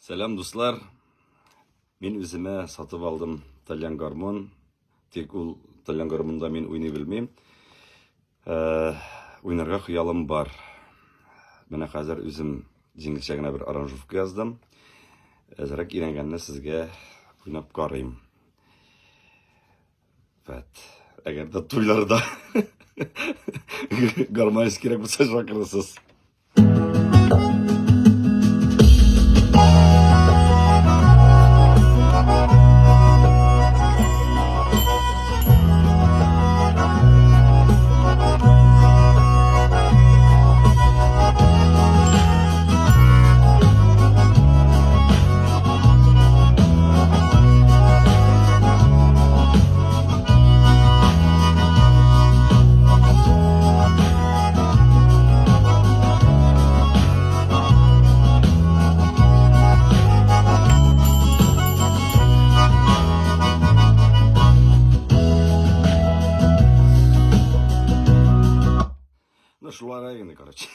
Сәлам, дуслар. Мин үземә сатып алдым тальян гармун. Тик ул тальян гармунда мин уйный белмим. Э, уйнарга хыялым бар. Менә хәзер үзем җиңелчә генә бер аранжировка яздым. Әзрәк өйрәнгәнне сезгә уйнап карыйм. Вәт. Әгәр дә туйларда гармонист кирәк булса, чакырырсыз. Ну, шулай инде, короче.